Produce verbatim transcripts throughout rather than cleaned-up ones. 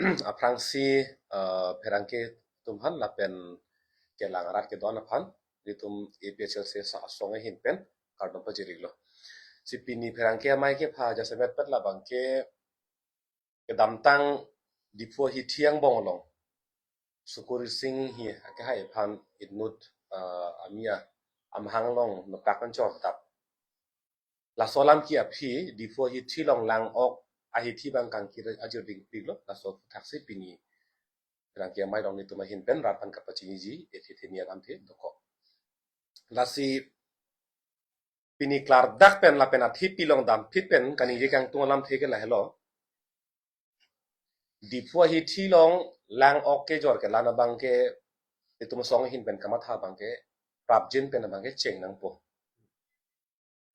aphrangsi, eh, pherangke atum aphan lapen kelang arat kedo-an aphan, ilitum A P H L C asong ahin pen kardom pajir-iklo. Si pini pherangke amei kepha jasemet pet labangke kedamtang Diphu ahithi angbong along Sukur Sing hi akehai aphan inut, eh, amia amahang along nopak anchor tap. Laso alam ke aphi Diphu ahithi along lang-ok ahithi abang kangkir ajir dingpiklo, laso aphuthak si pini pherangke amei along nelitum ahin pen rat aphan kapachiniji, ethe theni alamthe dokok. Lasi pini klardak pen lapen athepi along damphit pen kaningje kangtung alamthe ke lahelo. Diphu ahithi along lang-ok kejor kelan abangke, itum asong ahin pen kamatha abangke, prapjin pen abangke cheng nangpo.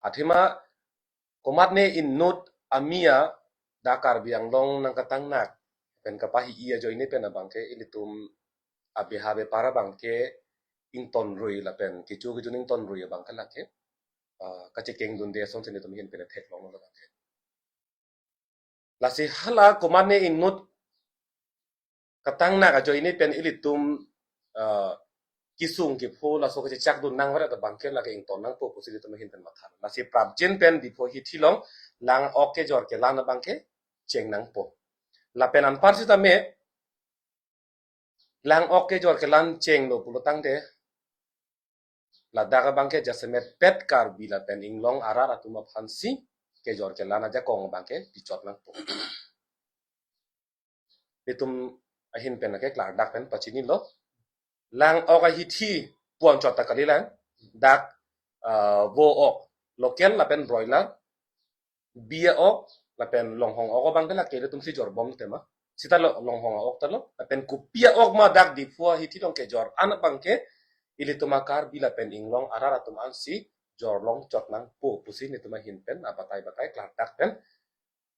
Athema komatne inut amia dak Karbi Anglong nangkatangnak pen kapahi-i ajoine pen abangke ilitum abeha bepar abangke ingtonrui lapen kecho kejun ingtonrui abangke lake, ah, kachekengdunde asonsi nelitum ahin pen theklonglo abangke. Lasi hala komatne inut katangnak ajoine pen ilitum, ah, kesung kepho laso kachechakdun nangvaret abangke lake ington nangpo pusi nelitum ahin pen matha. Lasi prapjin pen Diphu ahithi along lang-ok kejor kelan abangke cheng nangpo. Lapen anpar sitame lang-ok kejor kelan chenglo pulo tangte, ladak abangke jasemet pet Karbi lapen inglong arat atum aphansi kejor kelan ajakong abangke pichot nangpo. Itum ahin pen ke klardak pen pachinilo. Lang-ok ahithi pu anchot ta kalilang, dak, ah, vo-ok, local lapen broiler, bi a-ok lapen longhong ok abangke lake ilitum si jorbom tema. Sita lo longhong a-ok ta lo, lapen kopi a-ok ma dak Diphu ahithi along kejor an abangke ilitum a-Karbi lapen inglong arat atum ansi jorlong chot nangpo pusi nelitum ahin pen abatai batai klardak pen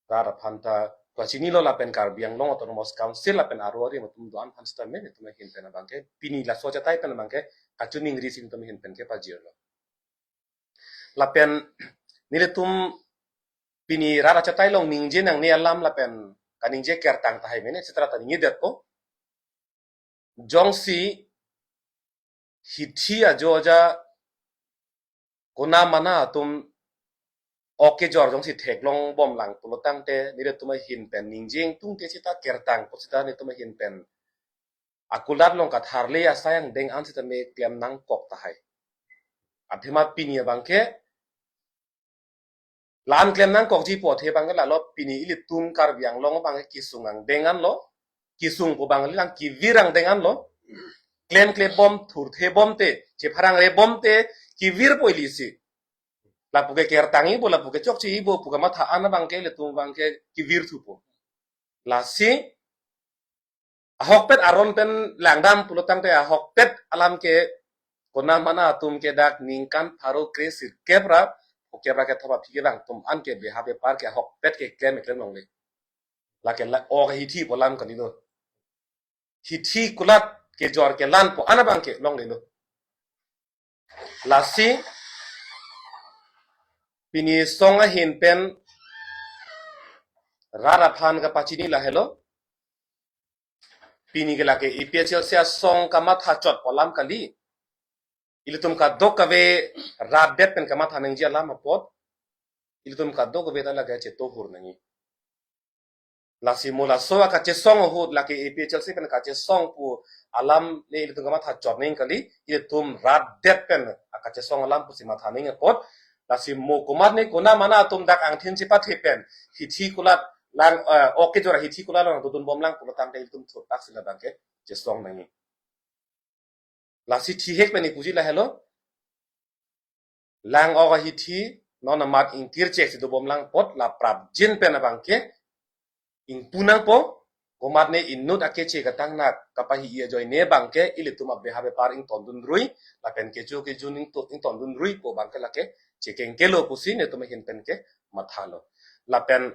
rat aphan ta pachinilo lapen Karbi Anglong Autonomous Council lapen aro arim atum do-an aphan sitame nelitum ahin pen abangke pini laso achatai pen abangke kachiningri si nelitum ahin pen kepajirlo. Lapen nelitum pini rat achatai along ningje nangne alam lapen kaningje kertang tahai mene, sitra ta ningjedetpo. Jongsi hithi ajo aja kona mana atum ok kejor jongsi theklongbom lang pulo tangte, nelitum ahin pen ningje ingtungte sita kertangpo sita nelitum ahin pen akulat along katharle asai angdeng an sitame klem nangkok tahai. Athema pini abangke la-an klem nangkokji pu athe abangke lalo, pini ilitum Karbi Anglong abangke kesung angdeng anlo, kesung pu abang lang kevir angdeng anlo, klemklebom, thurthebom te, chepharangrebom te, kevirpo ilisi. Lapu ke kertangji pu, lapu ke chokcheji pu, pu kamatha an abangke ilitum abangke kevir thupo. Lasi ahokpet aron pen langdam pulo tangte ahokpet alam ke kona mana atum ke dak ningkan pharo kre sirkep ra phokep ra kethom aphi kevang atum an ke beha bepar ke ahokpet keklem keklem longle. Lake la-ok ahithi pu alam kalilo. Hithi kulat kejor kelan pu an abangke longlelo. Lasi pini song ahin pen rat aphan kapachini lahelo. Pini ke lake A P H L C asong kamatha chot pu alam kali. Ilitum kadokave rat det pen kamatha nangji alam apot ilitum kadokave ta lake chetohur nangji. Lasi mo laso akachesong ahut lake A P H L C pen kachesong pu alam le ilitum kamatha chot nangji kali, ilitum rat det pen akachesong alam pusi matha nangji apot. Lasi mo komatne kona mana atum dak angthin chepathe pen hithi kulat lang, eh, ok kejor ahithi kulat lang dodunbom lang pulo tangte ilitum thurthak si labangke chesong nangji. Lasi thihek pen ipuji lahelo. Lang-ok ahithi non amat ingkir chek si dobom lang apot la prapjin pen abangke ingpu nangpo, komatne inut akeche katangnak kapahi-i ajoine abangke ilitum abeha bepar ingtondunrui lapen kecho kejun ingto-, ingtondunruipo abangke lake chekengkelo pusi nelitum ahin pen kemathalo. Lapen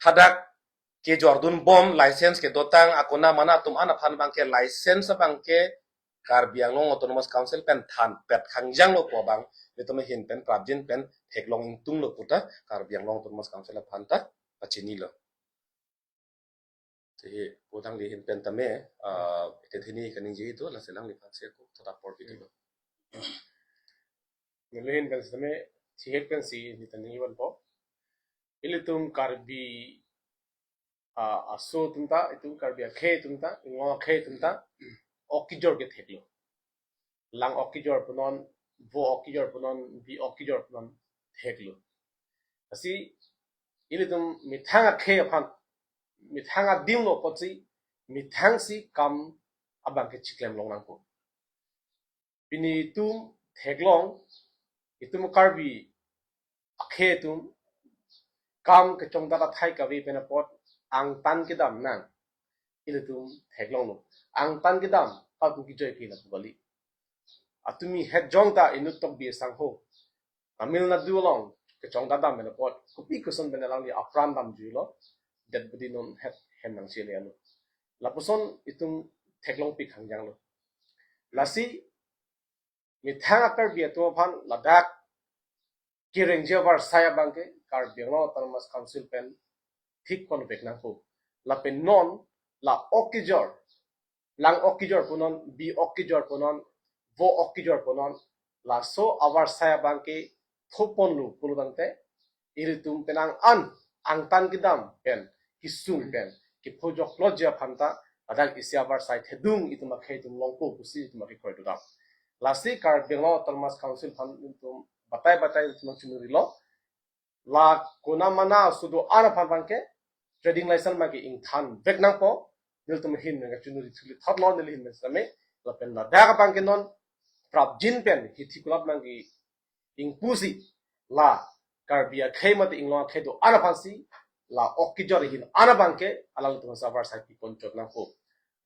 hadak kejordunbom license kedotang akona mana atum an aphan abangke license abangke Karbi Anglong Autonomous Council pen thanpet khangjanglo pu abang nelitum ahin pen prapjin pen theklong ingtunglo puta Karbi Anglong Autonomous Council aphan ta pachinilo. He, pudang lihin pen tame, ah, ite thini kaningje itu, lasi alangliphan si ako thot apor pidunlo. Nelihin pen tame, thihek pen si nitani iwan po. Ilitum Karbi, ah, aso atum ta, itum Karbi akhei atum ta, Inglong akhei atum ta, ok kejor ke theklo. Lang ok kejor punon, vo ok kejor punon, bi ok kejor punon theklo. Lasi ilitum methang akhei aphan, methang adim lo apotsi, methang si kam abang ke chiklem long nangpo. Pini itum theklong, itum Karbi akhei atum kam kechongdat athai kave pen apot angtan kedam nang. Ilitum theklonglo. Angtan kedam, atum kejoi ke lapu kali. Atumi het jong ta inut Tokbi asangho Tamil Nadu along kechongdat dam pen apot, kopi koson pen alangli apran damjuilo, det budi non het hem nangchele alo. Lapuson itum theklongpik hangjanglo. Lasi methang a-Karbi atum aphan ladak kerengji avarsai abang ke Karbi Anglong Autonomous Council pen thik ponvek nangpo. Lapen non la ok kejor, lang ok kejor punon, bi ok kejor punon, vo ok kejor punon, laso avarsai abang ke thoponlo pulo tangte, ilitum penang an angtan kedam pen, kesung pen, kepho joklo ji aphan ta, ladak isi avarsai thedung itum akhei atum longpo pusi itum akhei kroi dodam. Lasi Karbi Anglong Autonomous Council aphan itum batai batai itum chinurilo. La konamana sudo an aphan abang ke trading license abang ke ingthanvek nangpo. Nelitum ahin abang ke chinuri thuli thotlo, neli ahin abang sitame. Lapen ladak abang ke non prapjin pen hithi kulat abang ke ingpusi, la Karbi akhei mate Inglong akhei do an aphan si, la ok kejor ahin an abang ke alanglitum avarsai pi ponchot nangpo.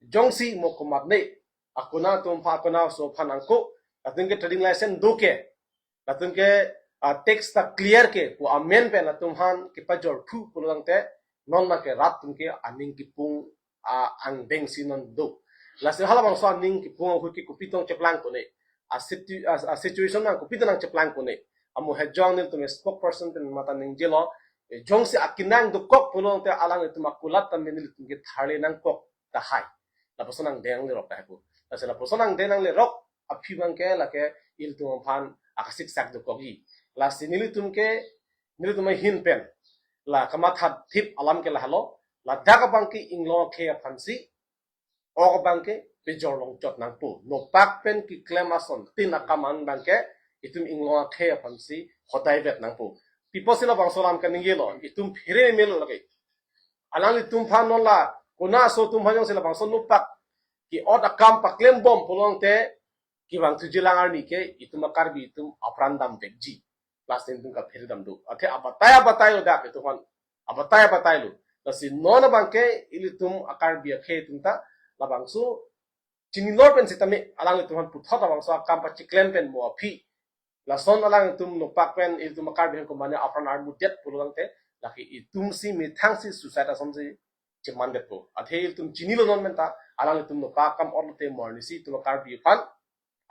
Jongsi mo komatne akona atum aphan, akona aso aphan angko, latum ke trading license do ke, latum ke, ah, tax ta clear ke pu amen pen latum aphan kepajor thu pulo tangte, non abang ke rat atum ke aning kepung, ah, angdeng si non do. Lasi halabangso aning kepung ahut ke kopi tong cheplang kone, a situ-, a, a situation nang kopi tong nangcheplang kone. Amo het jong nelitum spokesperson pen mata ningjelo, eh, jongsi akinang dokok pulo tangte alanglitum akulat tame nelitum ke tharle nangkok tahai. Lapuson angdeng lerok tahai pu. Lasi lapuson angdeng lerok aphi abang ke lake ilitum aphan akasiksak dokokji. Lasi nelitum ke, nelitum ahin pen la kamathathip alam ke lahelo, ladak abang ke Inglong akhei aphan si ok abang ke pejor longchot nangpo. Nopak pen keklem asontin akam an abang ke itum Inglong akhei aphan si hodai vet nangpo. Pi apotsi labangso alam kaningjelo, itum phere melo lake. Alanglitum aphan non la kona aso atum aphan jongsi labangso nopak ke-ot akam paklembom pulo tangte, kevang thuji lang arni ke itum a-Karbi atum apran damvekji. Lasi itum kaphere dam do. Athe abatai abatai lo dak itum aphan. Abatai abatai lo. Lasi non abang ke ilitum a-Karbi akhei atum ta labangso chinilor pen sitame alanglitum aphan puthot labangso akam pachiklem pen mo aphi. Lason alanglitum nopak pen ilitum a-Karbi aphan komane apran armudet pulo tangte, lake itum si methang si suicide ason si chemandetpo. Athe ilitum chinilo non pen ta, alanglitum nopak akam otlote mo arni si itum a-Karbi aphan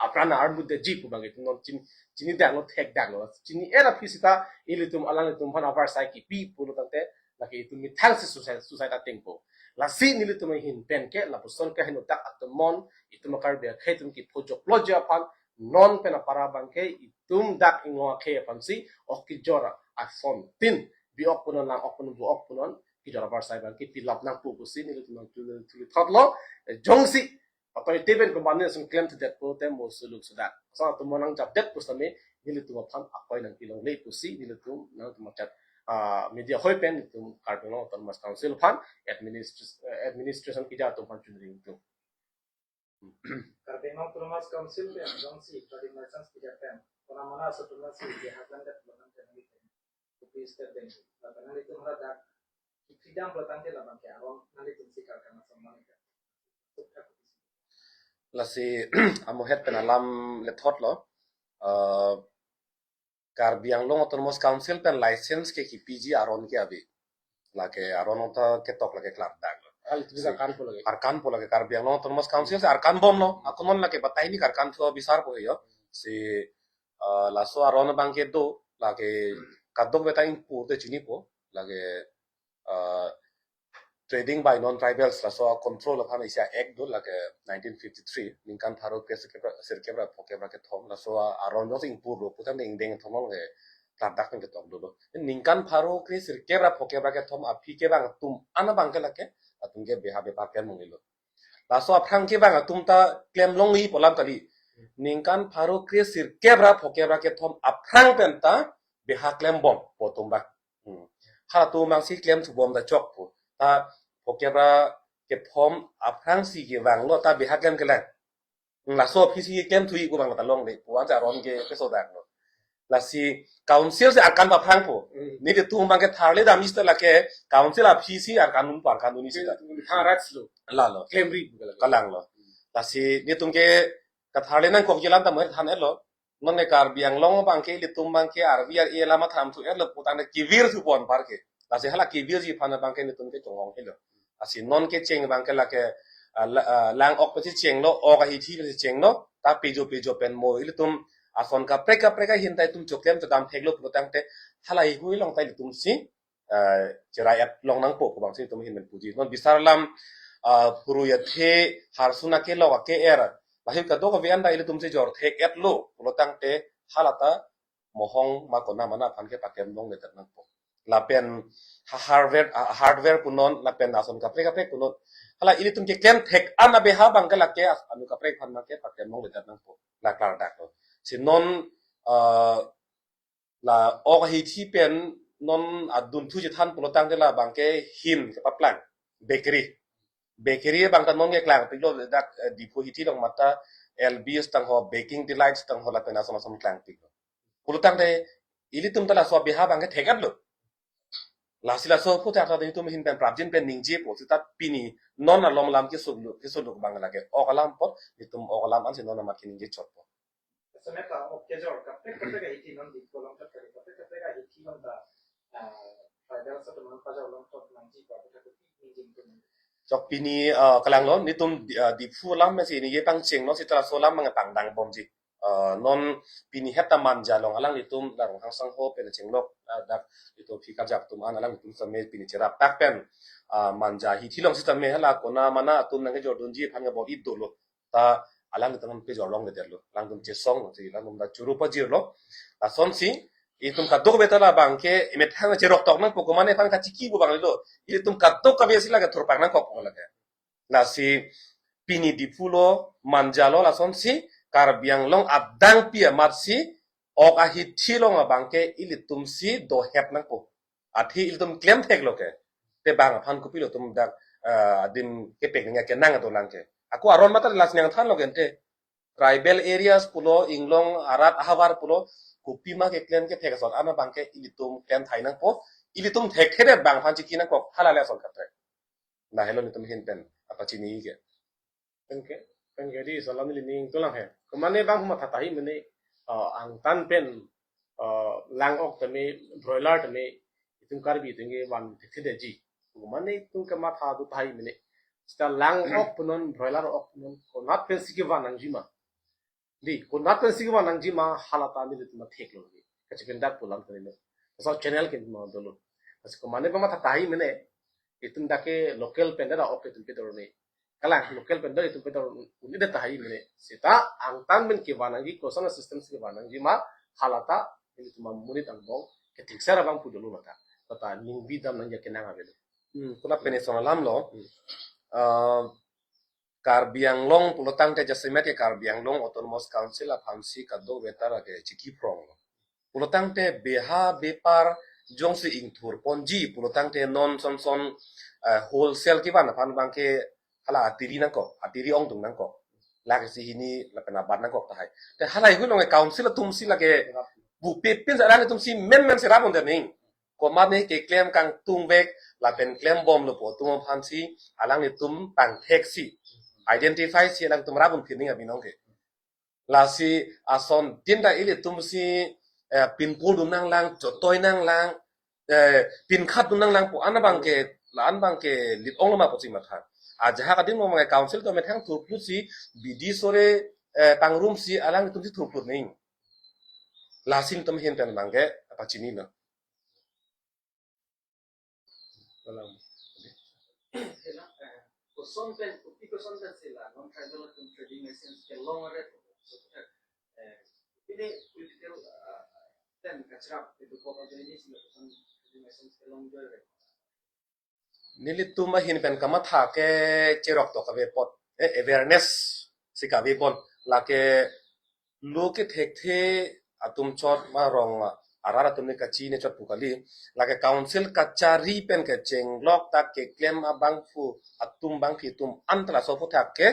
apran armudetji pu abang itum non chin-, chinidak lo, thekdak lo. Chini-et aphi sita ilitum alanglitum aphan avarsai kipi pulo tangte, lake itum methang si suicide, suicide atengpo. Lasi nelitum ahin pen ke lapuson kaheno dak atum mon, itum a-Karbi akhei atum kepho joklo ji aphan, non pen apara abang ke itum dak Inglong akhei aphan si ok kejor asontin, bi ok punon, lang ok punon, vo ok punon, kejor avarsai abang ke pilap nangpo pusi nelitum nangthu-, thuli thotlo. Eh, jongsi patoi te pen komane ason klem thedet pulote mo suluk sudak. Sa atum mo nangjapdet pusitame nelitum aphan akoi nangpilongle pusi nelitum nangtum ajat, ah, media hoi pen nelitum Karbi Anglong Autonomous Council aphan administra-, eh, administration keja atum aphan chunring tum. Karbi Anglong Autonomous Council pen jongsi trading license keja pen konamana aso atum si je hakan det pulo tangte nangli pen kopi step deng. Lapen nanglitum haladak freedom pulo tangte labang ke aron nanglitum si karkan ason mane ke. Lasi amo het pen alam le thotlo. Eh, Karbi Anglong Autonomous Council pen license ke kepiji aron ke ave. Lake aron anta ketok lake klardak lo. Hal itu juga si kan pulo lagi. Arkan pulo lake Karbi Anglong Autonomous Council si arkan bomlo. Ako non lake batai ni karkan thu bisar po yo. Si, eh, laso aron abang ke do lake kadokave ta ingpu te chinipo. Lake, eh, trading by non-tribals laso a-control aphan isi a-act do, lake nineteen fifty-three, ningkan pharo kre sirkep ra, sirkep ra phokep ra kethom, laso a-, aron jongsi ingpurlo putangte ingdeng thomlong ke klardak pen ketok dolo. Ningkan pharo kre sirkep ra phokep ra kethom aphi kevang atum an abang ke lake, latum ke beha bepar klem longlelo. Laso aphrang kevang atum ta klem longji pu alam kali. Ningkan pharo kre sirkep ra phokep ra kethom aphrang pen ta beha klembom pu atum abang. Hmm. Halatum abangsi klem thubom ta chokpo. Ta phokep ra kethom aphrangsi kevanglo ta beha klem kelang. Hmm, laso aphisi klem thu-ik pu abang ta longle pu an aron ke peso daklo. Lasi council si arkan paphrangpo. Hmm. Nelitum abang ke tharle dam sita lake council aphisi arkan un par kan un sita. Tha rights lo. Lalo. Klem ri pu kala. Kalanglo. Lasi nelitum ke katharle nangkokji alam ta mo than-etlo. Non ke Karbi Anglong abang ke ilitum abang ke arvi ar-e alam than thu-etlo putangte kevir thubom par ke. Lasi hala kevirji aphan abang ke nelitum ke chonghong helo. Lasi non kecheng abang ke lake, ah, la-, ah, lang ok pensi chenglo, ok ahithi pensi chenglo, ta pejo pejo pen mo ilitum ason kaprek kaprek ahin ta itum choklem chodam theklo putangte halahei hui along ta ilitum si, ah, cherai-et long nangpo pu abangsi itum ahin pen puji. Non bisar alam, ah, phurui athe harsun akelok ake-er, lahei kadokave an ta ilitum si jor thek-etlo putangte hala ta mohong ma kona mana aphan ke paklem longledet nangpo. Lapen ha-, hardware, ah, hardware punon, lapen ason kaprek kaprek punon. Hala ilitum keklem thek an abeha abang ke lake as-, anu kaprek aphan abang ke paklem longledet nangpo. La klardak lo. Si non, ah, la ok ahithi pen non adun thu chethan pulotangte labang ke hin kepaplang. Bakery. Bakery abang ta non ke klangpiklo dak, eh, Diphu hithi along mata L B's tangho, Baking Delights tangho lapen ason ason klangpiklo. Pulotangte ilitum ta laso abeha abang ke thek-etlo. Lasi laso aphuthak ta itum ahin pen prapjin pen ningjepo sita pini non alom alam keso-, kesoluk abang lake ok alam apot, itum ok alam ansi non amat keningje chotpo. Semeta ok kejor kaprek kaprek ahithi non Diphu along thot kaprek kaprek ahithi non ta, ah, tribal settlement pajor along thot nangji pa kutha kuti ningje tum. Chok pini, ah, kalanglo, nelitum Di-, ah, Diphu alam si ningje pangchenglo sita laso alam abang pangdangbomji. Ah, non pini het ta Manja along alanglitum la Ronghang sangho pen chenglok, ah, dak itum aphi karjap atum an alanglitum same pini cherap tak pen, ah, Manja hithi along sitame hala kona mana atum nangkejordunji aphan ke bor-i dolo. Ta alanglitum pejor longledetlo. Alangtum chesong si alangtum ta churu pajirlo. Lasonsi itum kadokave ta labang ke imethang cherok tok nangpo, komane aphan kachiki pu abang lo. Itum kadokave si lake thurpak nangkok pu lake. Lasi pini Diphu lo, Manja lo, lasonsi Karbi Anglong adangpi amatsi ok ahithi along abang ke ilitum si dohet nangpo. Athe ilitum klem theklo ke. Te bang aphan kopilo itum dak, eh, adim kepek nangji akenang adolang ke. Ako aron mata lasi nangthanlo ke ante. Tribal areas pulo, inglong arat ahavar pulo, kopima keklem kethek ason an abang ke ilitum klem thai nangpo, ilitum thekthedet bang aphan chiki nangkok, hala le ason kaprek. Lahelo nelitum ahin pen apachini ke. Pen ke, pen ke di salam ili ning tulang he. Komane bang matha tahai mene, ah, angtan pen, ah, lang ok tame, broiler tame, itum Karbi itum ke van thekthedetji. Komane itum kematha do tahai mene. Sita lang ok punon, broiler ok punon, konat pensi kevan nangji ma. Di, konat pensi kevan nangji ma hala ta nelitum theklo di. Kachipendak pu alam tadi lo. Laso channel ke ma dolo. Lasi komane bang matha tahai mene. Itum dak ke local pen da ok itum pedor ni. Kalang local pen da itum pedor un-edet tahai mene. Sita angtan pen kevan nangji, koson system si kevan nangji ma hala ta nelitum amonit angbong kethekser abang pu dolo mata. Mata ningbi dam nangji akenang avelo. Hmm, konat pen ison alam lo. Hmm. Ah, Karbi Anglong pulotangte jasemet ke Karbi Anglong Autonomous Council aphansi kadokave ta lake chiki phronglo. Pulotangte beha bepar jongsi ingthurponji pulotangte non sonson, eh, wholesale kevan aphan abang ke hala atiri nangkok, atiri ongdung nangkok. Lakh isi hini lapen abat nangkok tahai. Te halahei hui along council atumsi lake bupe pin sa alanglitumsi menmen si rap-un-e ning. Komane keklem kangtungvek lapen klembomlo pu atum aphansi alanglitum pangtheksi, identify si alangtum rap-un-e ning abinong ke. Lasi asontin ta ilitumsi, eh, pinpurdun nanglang, chotoi nanglang, eh, pinkhatdun nanglang pu an abang ke, la-an abang ke lit-onglo ma pusi matha. Ajahak adim lo abang ke council atum methang thurphlusi bidi sore, eh, pangrumsi alanglitumsi thurphlut ning. Lasi nelitum ahin pen abang ke apachinilo. Salam. Koson pen, kopi koson pen si la non tribal atum trading license kelong ret? So, eh, ini political, ah, pen kacharap kedokok ajoine si la koson trading license kelong joi ret? Nelitum ahin pen kamatha ke cherok to kave apot, eh, awareness si kave pon, lake lo kethekthe atum chot ma rong arat atum ne kachini chot pu kali, lake council kachari pen kechenglok ta keklem abangphu atum bangphi atum an ta laso aphuthak ke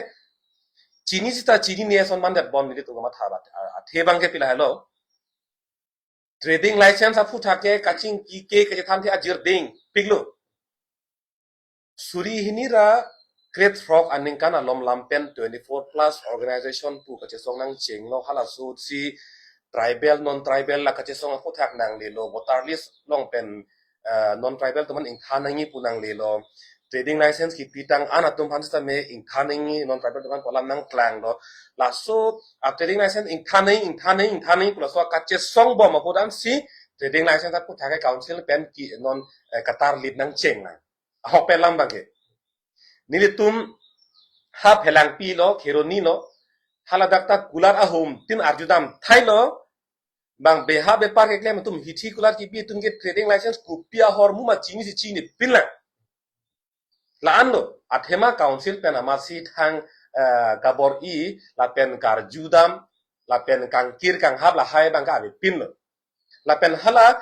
chini sita chinine ason mandet bom nelitum kamatha bat, a, athe abang ke pi lahelo. Trading license aphuthak ke kachingki ke kachethan the ajir ding piklo. Suri hini ra krethrok aningkan alom lam pen twenty-four plus organization pu kachesong nangchenglo, halaso si tribal non tribal la kachesong aphuthak nanglelo, voter list along pen, eh, non tribal atum an ingthan nangji pu nanglelo. Trading license kipi tang an atum aphan sitame ingthan nangji, non tribal atum aphan pu alam nangklanglo. Laso a trading license ingthan nangji, ingthan nangji, ingthan nangji pu laso kachesong bom apot an si trading license aphuthak ke council pen ki non, eh, katarlip nangcheng nang. Ahok pen alam abang ke. Nelitum ha Phelangpi lo, Kheroni lo, haladak ta kulat ahum tin arjudam thailo, bang beha bepar keklem atum hithi kulat kipi atum ke trading license kopi ahormu ma chini si chinipin lang. La-an lo, athema council pen amatsi thang, eh, kabor-i, lapen karjudam, lapen kangkir kanghap lahai abang ke avepin lo. Lapen hala,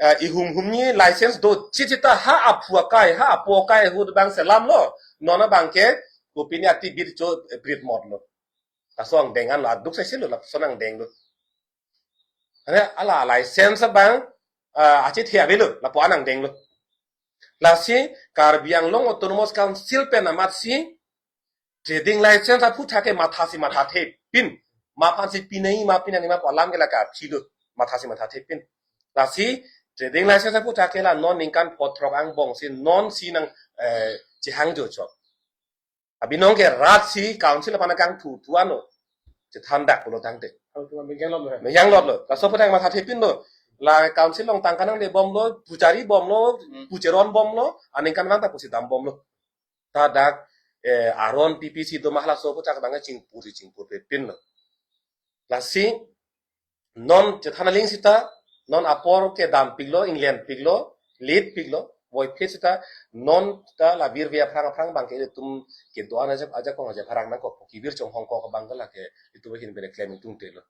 eh, ihum humni license do chichita ha aphu akai, ha apo akai ahut abang selam lo. Non abang ke, kopine ati bircho, eh, brit mot lo. Laso angdeng an lo, aduk sesi lo, laso angdeng lo. Ane ala license abang, ah, achethe avelo, lapu-an angdeng lo. Lasi Karbi Anglong Autonomous Council pen amatsi trading license aphuthak ke mathasi mathathepin. Ma aphansi pinai, ma pinai ma pu alam ke lake aphi lo, mathasi mathathepin. Lasi trading license aphuthak ke la non ningkan pho throk angbong si non si nang, eh, chehangjo chok. Abinong ke rat si council aphan kangthu thu ano. Chethan dak pulo tangte. Council abang mengjang lom lo. Mengjang lom lo. Laso aphuthak mathathepin lo. La council along tangka nangle bom lo, puchari bom lo, Hmm. pucheron bom lo, aningkanvang ta pusi dam bom lo. Ta dak, eh, aron P P C do ma halaso aphuthak abang chingpur chingpurpepin lo. Lasi non chethan aling sita, non apor kedam piklo, inglen piklo, lit piklo, voiphit sita, non ta la virve aphrang aphrang abang ke itum kedo-an ajak ajak kong ajak pharang nangkok, kivir chonghong kok abang ke lake itum ahin pen klem ingtungte lo.